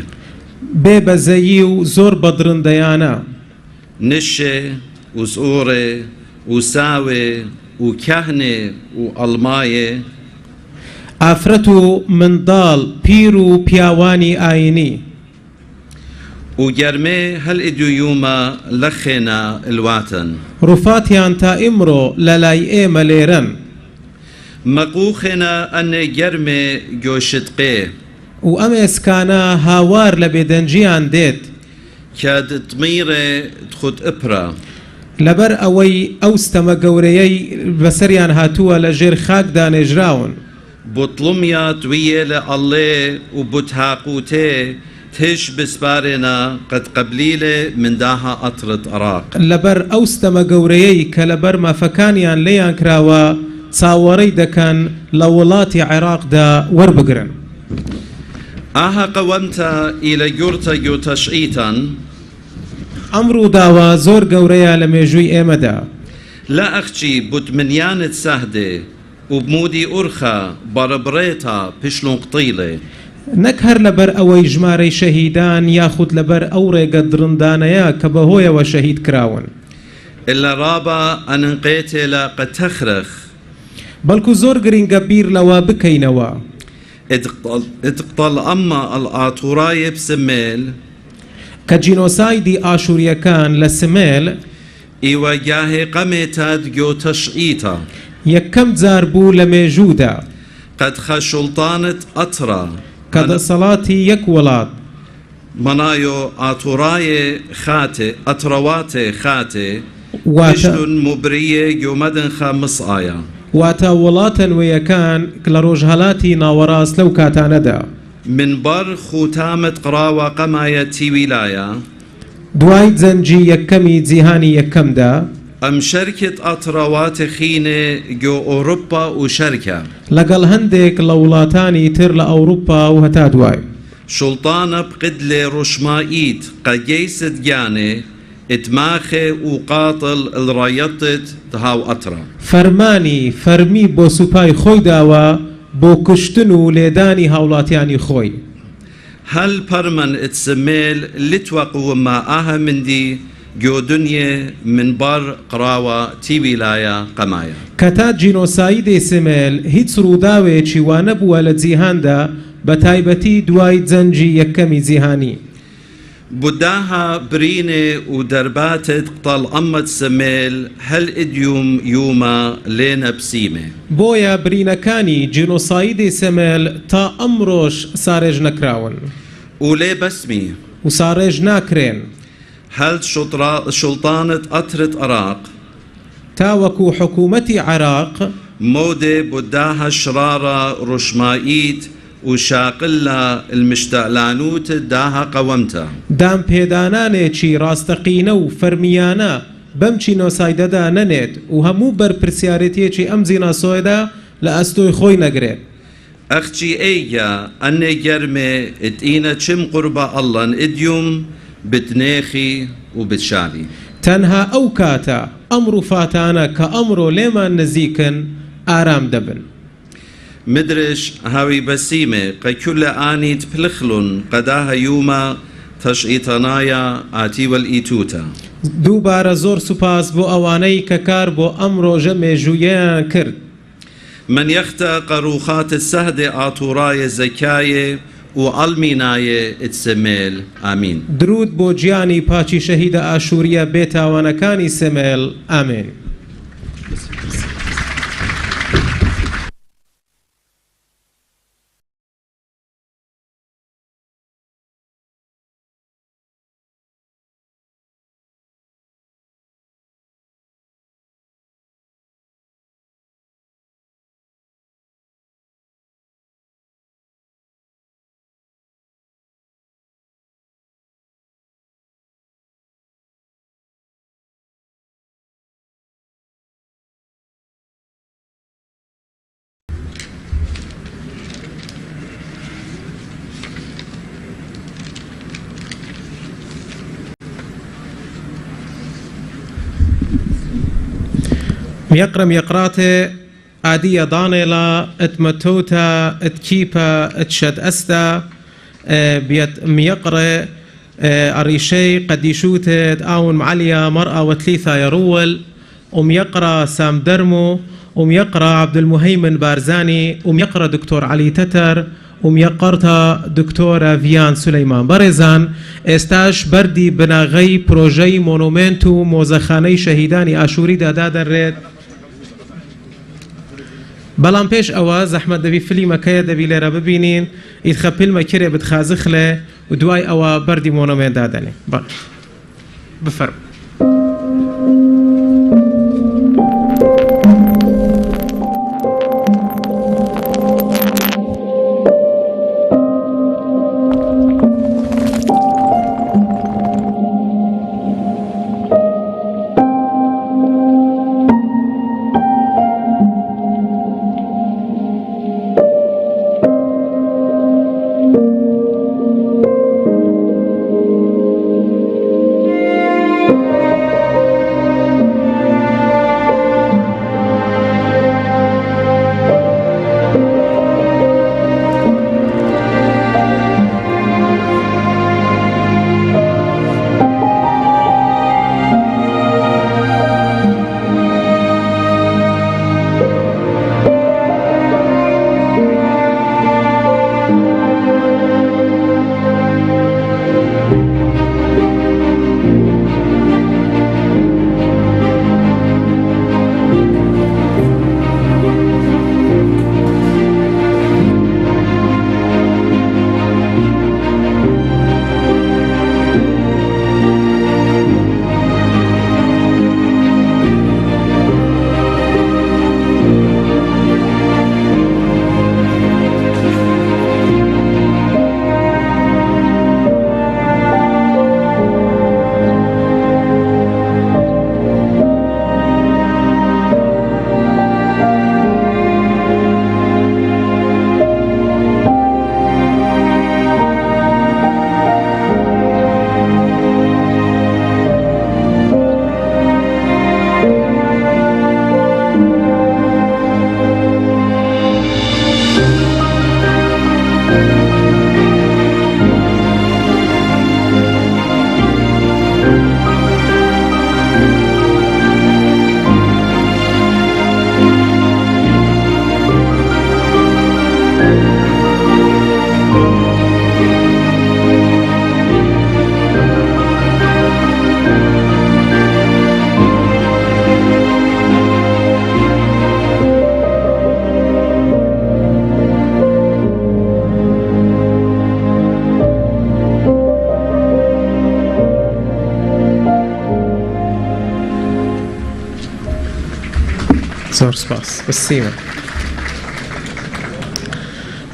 بێ بەزەیی و زۆر بەدڕندەیانە. نشێ و زئوڕێ و ساوێ و کەهنێ و ئەڵماێ. ئافرەت و منداڵ، پیر و پیاوانی ئاینی. و گەرمێ هەل ئدویومە لەخێنە الواتن. ڕوفاتیان تا ئیمڕۆ لەلای ئێمە لێرەن. مەقوخێنە ئەنێ گەرمێ گۆشتقێ. و ئەم ئێسکانە هاوار لە بێدەنگییان دێت. کە دتمیڕێ تخود ئپرە. لەبەر ئەوەی ئەو ستەمە گەورەیەی بەسەریان هاتووە لە ژێر خاکدا نێژراون. بوتڵمیا تویێ لە ئەڵێ و بوتهاقوتێ تش بسپارێنە قەد قەبلیلێ منداها ئەترت عراق. لەبەر ئەو ستەمە گەورەیەی کە لەبەر مافەکانیان لێیان کراوە چاوەڕێی دەکەن لە وڵاتی عێراقدا وەربگرن. ئاها قەوەمتە ئیلە گورتە گو تەشعیتەن. ئەم ڕووداوە زۆر گەورەیە لە مێژووی ئێمەدا. لە ئەخچی بوتمنیانت سەهدێ و بمودی ئورخە بەڕبڕێتا پشلونقتیڵێ. نەک هەر لەبەر ئەوەی ژمارەی شەهیدان یاخود لەبەر ئەو ڕێگە دڕندانەیە کە بەهۆیەوە شەهید کراون. ئلە ڕابا ئەننقێتێلە قە تەخرخ. بەڵکو زۆر گرنگە بیر لەوە بکەینەوە. ئتقتەڵ ئەمما ئەڵئاتوڕاێ بسمێل. کە جینۆسایدی ئاشوورییەکان لە سمێل. ئیوە گاهێ قەمێتاد گۆ تەشعیتە. یەکەم جار بوو لە مێژوودا. قەد خە شوڵتانت ئەترا. کە دەسەڵاتی یەک وڵات. مەنایۆ ئاتوڕاێ خاتێ ئەتڕەواتێ خاتێ واتە. پشتون موبریێ گۆمەدن خە مصئایا. واتە وڵاتە نوێیەکان لە ڕۆژهەلاتی ناوەڕاست لەو کاتانەدا. من بەڕ خوتامت قڕاوە قەمایە تیویلایا. دوای جەنگی یەکەمی جیهانی یەکەمدا. ئەم شەرکت ئەتڕەواتێ خینێ گۆ ئۆروپا و شەرکە. لەگەڵ هەندێک لە وڵاتانی تر لە ئەوروپا و هەتا دوای. شوڵتانە بقدلێ ڕوشمائیت قە گەیست گیانێ ئتماخێ و قاتڵ الڕەیەتت تهاو ئەتڕە. فەرمانی فەرمی بۆ سوپای خۆی داوە بۆ کوشتن و لێدانی هاوڵاتیانی خۆی. هەل پەرمەن ئتسمێل لتوە قوما ئاهە مندی گۆ دنیێ من بەڕ قڕاوە تی ویلایە قەمایە. کە تا جینۆسایدی سمێل هیچ ڕووداوێکی وا نەبووە لە جیهاندا بە تایبەتی دوای جەنگی یەکەمی جیهانی. بوداها برینێ و دەرباتت قتەڵ ئەمەت سمێل هەل ئدیوم یومە لێنە بسیمێ. بۆیە برینەکانی جینۆسایدی سمێل تا ئەمڕۆش سارێژ نەکراون. و لێ بەسمی. و ساڕێژ ناکرێن. هەل شوڵتانت ئەترت عراق. تاوەکو حکوومەتی عێراق. مۆدێ بوداها شرارە ڕوشمائیت و شاقلە المشتەلانوت داها قەوەمتە. دانپێدانانێکی ڕاستەقینە و فەرمیانە بەم جینۆسایدەدا نەنێت و هەموو بەرپرسیارێتییەکی ئەم جینۆسایدە لە ئەستۆی خۆی نەگرێت. ئەخچی ئەیگە ئەنێ گەرمێ ئتئینە چم قوربە ئەڵەن ئدیوم بتنێخی و بتشالی. تەنها ئەو کاتە ئەم ڕووفاتانە کە ئەمڕۆ لێمان نزیکن ئارام دەبن. مدرش هاوی بەسیمێ قە کولە ئانیت پلخلون قەداهە یومە تەشئیتەنایا ئاتی وەل ئیتوتە. دووبارە زۆر سوپاس بۆ ئەوانەی کە کار بۆ ئەم ڕۆژە مێژوویەیان کرد. من یەختە قەروخات سەهدێ ئاتوڕاێ زەکاێ و ئەڵمیناێ ئتسمێل ئامین. دروود بۆ گیانی پاکی شەهیدە ئاشوورییە بێتاوانەکانی سمێل. ئامین. ميقرم يقراتي عادية دانيلا اتمتوتا اتكيبا اتشد استا بيت ميقرة أريشي قديشوتة آون معليا مرأة وثليثة يرول وميقرا سام درمو وميقرا عبد المهيمن بارزاني وميقرا دكتور علي تتر وميقرتا دكتورة فيان سليمان بەڕێزان ئێستاش بەردی بناغەی پرۆژەی مۆنۆمێنت و مۆزەخانەی شەهیدانی ئاشووریدا دادەنرێت. بەڵام پێش ئەوە زەحمەت دەبی فلیمەکەیە دەبی لێرە ببینین ئیتخە فیلمە کرێ بتخازخلێ و دوای ئەوە بەردی مۆنۆمێنت دادەنێ. بەڵێ بفەرموو. زۆر سپاس بەسیمە.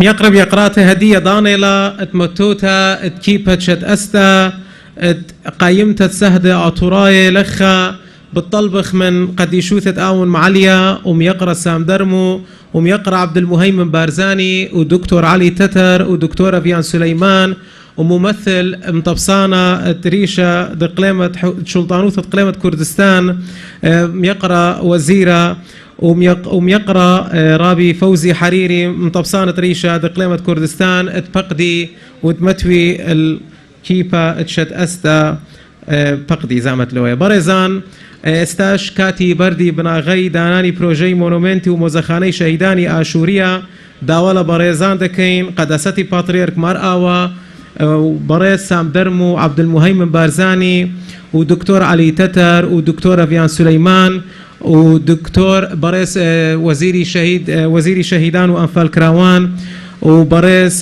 يقرب يقراته هدية دانيلا اتمتوتا اتكيبا تشد استا قايمتا تسهدة اطوراي لخا بالطلبخ من قديشوثة آون معاليا وميقرا سام درمو وميقرا عبد المهيمن بارزاني ودكتور علي تتر ودكتورة فيان سليمان وممثل مطبصانة تريشة دقليمة شلطانوثة قليمة كردستان ميقرا وزيرة وميقرا رابي فوزي حريري مطبصانة ريشة دقليمة كردستان تبقدي وتمتوي الكيبا تشت أستا بقدي زعمت لويا. بەڕێزان ئێستاش کاتی بەردی بناغەی دانانی پرۆژەی مۆنۆمێنتی و مۆزەخانەی شەهیدانی ئاشووریە داوا لە بەڕێزان دەکەین قەدەسەتی پاتریەرک مارئاوا بەڕێز سام دەرم و عەبدولموهەیمن بارزانی و دکتۆر عەلی تەتەر و دکتۆرە ڤیان سولەیمان و دکتۆر بەڕێز وەزیری شەهید وەزیری شەهیدان و ئەنفالکراوان و بەڕێز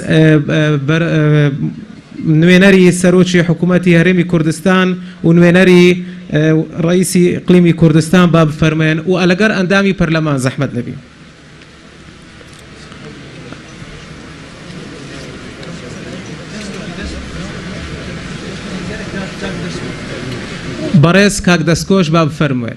نوێنەری سەرۆکی حکوومەتی هەرێمی کوردستان و نوێنەری ڕئیسی ئیقلیمی کوردستان با بفەرمێن و ئەلەگەر ئەندامی پەرلەمان زەحمەت نەبی. بەڕێز کاک دەستکۆش با بفەرموێ.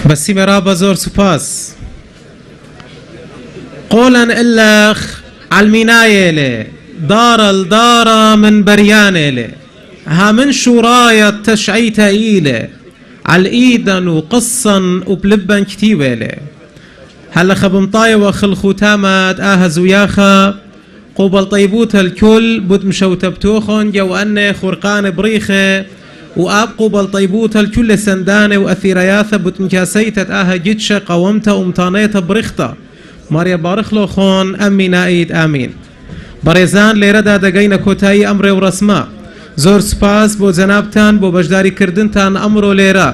بەسی مەرابە زۆر سوپاس. قولا إلخ عالمينايلي دار الدارة من بريانيلي ها من شورايا تشعيتا إيلي عالإيدن وقصا وبلبن كتيبيلي هلا خبمطايا وخل ختامات آها زوياخا قوبل طيبوت الكل بود مشوت بتوخن جو أني خرقان بريخة وآب قوبل طيبوت الكل سندانة وأثيرياثة بود مكاسيتة آها جتشة قومتا ومطانيتا بريختا ماریا بارخلۆ خۆن ئەمی نائید ئامین. بەڕێزان لێرەدا دەگەینە کۆتایی ئەم ڕێوڕەسمە. زۆر سوپاس بۆ جەنابتان بۆ بەشداریکردنتان ئەمڕۆ لێرە.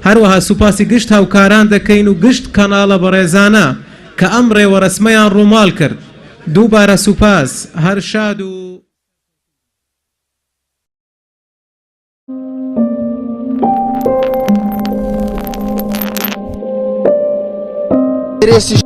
هەروەها سوپاسی گشت هاوکاران دەکەین و گشت کەناڵە بەڕێزانە کە ئەم ڕێوەڕەسمەیان ڕووماڵ کرد. دووبارە سوپاس. هەر شاد و. درێسی.